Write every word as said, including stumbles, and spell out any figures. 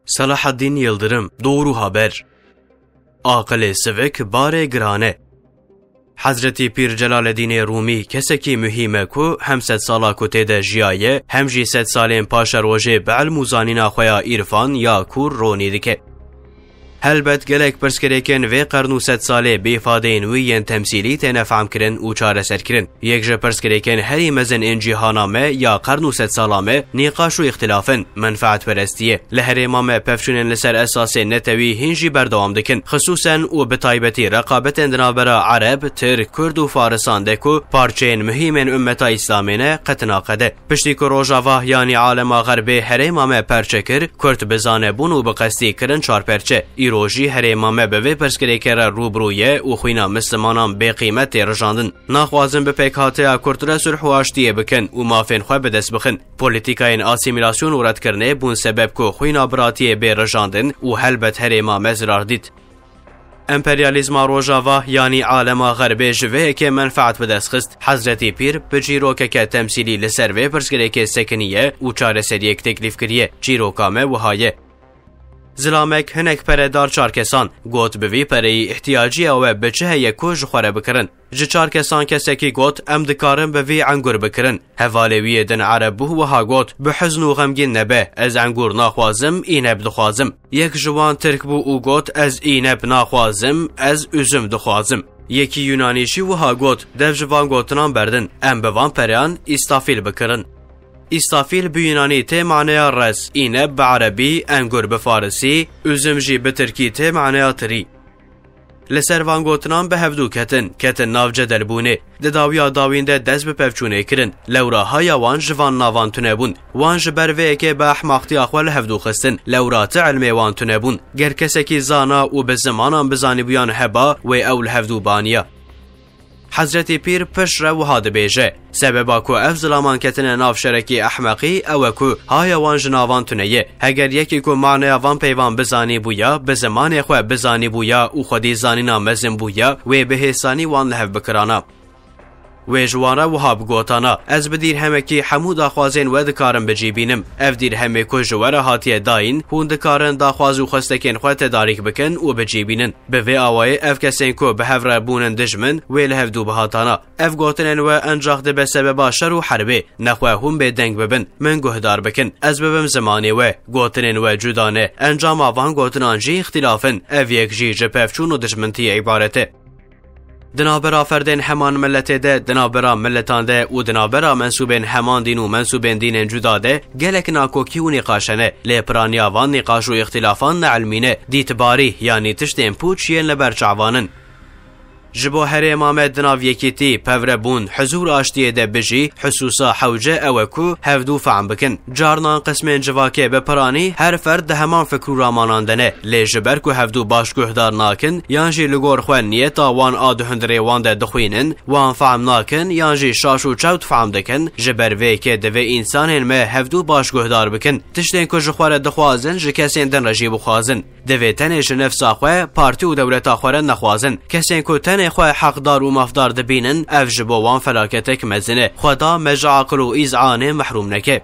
Selahaddîn Yildirim, Doğru Haber. Aqilê sivik barê giran e. Hezretî Pîr Celaleddînê Rûmî kesekî muhîm e ku hem sedsala ku tê de jiyaye, hem jî sedsalên paşerojê bi ilm û zanîna xwe ya îrfan ya kûr ronî dike. Helbet gelek pirsgirêkên vê qern û sedsalê bi îfadeyên wî yên temsîlî têne fehmkirin û çareserkirin. Yek ji pirsgirêkên herî mezin ên cîhana me ya qern û sedsala me nîqaş û îxtilaf in, menfaetperestî ye. Li herêma me pevçûnên li ser esasên netewî hîn jî berdewam dikin. Xisûsen û bi taybetî reqabetên di navbera Ereb, Tirk, Kurd û Farisan de ku parçeyên muhîm ên ummeta Îslamê ne, qetina qede. Piştî ku Rojava yanî alema Xerbê herêma me perçe kir, Kurd bi zanebûn û bi qestî kirin çarperçe. Îro jî herêma me bi vê pirsgirêkê re rû bi rû ye û xwîna Mislimanan bê qîmet tê rijandin. Naxwazin bi pêkhateya Kurd re sulh û aştiyê bikin û mafên xwe bi dest bixin. Polîtîkayên asîmîlasyon û redkirinê bûn sebeb ku xwîna biratiyê bê rijandin û helbet herêma me zirar dît. Emperyalîzma Rojava yanî alema Xerbê ji vê yekê menfaet bi dest xist. Hezretî Pîr bi çîrokeke temsîlî li ser vê pirsgirêkê sekiniye û çareseriyek teklîf kiriye. Çîroka me wiha ye. Zilamek hinek pere da çar kesan. Got, bi vî pereyî îhtiyacîya we bi çi heye ku ji xwe re bikirin? Ji çar kesan kesekî got, em dikarin bi vî engur bikirin. Hevalê wî yê din Ereb bû, wiha got, bi hizn û xemgîn nebe, ez engur naxwazim, îneb dixwazim. Yek ji wan Tirk bû û got, ez îneb naxwazim, ez üzüm dixwazim. Yekî Yunanî jî wiha got, dev ji van gotinan berdin, em bi van pereyan îstafîl bikirin. Îstafîl bi Yunanî tê maneya rez, îneb bi Erebî, engur bi Farisî, üzüm jî bi Tirkî tê maneya tirî. Li ser van gotinan bi hevdû ketin, ketin nav cedelbûnê. Di dawiya dawîn de dest bi pevçûnê kirin. Lewra haya wan ji van navan tune bûn. Wan ji ber vê yekê bi ehmaqtiya xwe li hevdû xistin. Lewra ti ilmê wan tune bûn. Ger kesekî zana û bi zimanan bizanîbûyan heba, wê ew li hevdû baniya. Hezretî Pîr pişt re wiha dibêje, sebeba ku ev zilaman ketine nav şerekî ehmeqî ew e ku haya wan ji navan tune ye. Heger yekî ku maneya van peyvan bizanî bûya, bi zimanê xwe bizanî bûya û xwedî zanîna mezin bûya, wê bi hêsanî wan li hev bikirana. Wê ji wan re wiha bigotana, ez bi dîrhemekî hemû daxwazên we dikarim bi cî bînim. Ev dîrhemê ku ji we re hatiye dayîn, hûn dikarin daxwaz û xwestekên xwe tedarîk bikin û bi cî bînin. Bi vê awayê ev kesên ku bi hev re bûnin dijmin, wê li hevdû bihatana. Ev gotinên we encax dibe sebeba şer û herbê. Nexwe hûn bêdeng bibin, min guhdar bikin. Ez bibim zimanê we. Gotinên we cuda ne. Encama van gotinan jî îxtilaf in. Ev yek jî ji pevçûn û dijmintiyê îbaret e. Di navbera ferdên heman miletê de, di navbera miletan de û di navbera mensûbên heman dîn û mensûbên dînên cuda de gelek nakokî û nîqaş hene. Lê piraniya van nîqaş û îxtilafan ne ilmî ne, dîtbarî, yanî tiştên pûç yên li ber çavan in. Ji bo herêma me di nav yekîtî, pevrebûn, huzûr aştiyê de bijî, hususa hewce ew e ku hevdû fehm bikin. Carnan qismên civakê bi piranî her ferd di heman fikr û ramanan de ne. Lê ji ber ku hevdû baş guhdar nakin, yan jî li gor xwe niyeta wan a di hundirê wan de dixwînin, wan fehm nakin, yan jî şaş û çewt fehm dikin, ji ber vê yekê divê însanên me hevdû baş guhdar bikin. Tiştên ku ji xwe re dixwazin, ji kesên din re jî bixwazin. Divê tenê ji nefsa xwe, partî û dewleta xwe re nexwazin. Kesên ku tenê xwe heqdar û mafdar dibînin, ev ji bo wan felaketek mezin e. Xweda me ji aqil û îzanê mehrûm neke.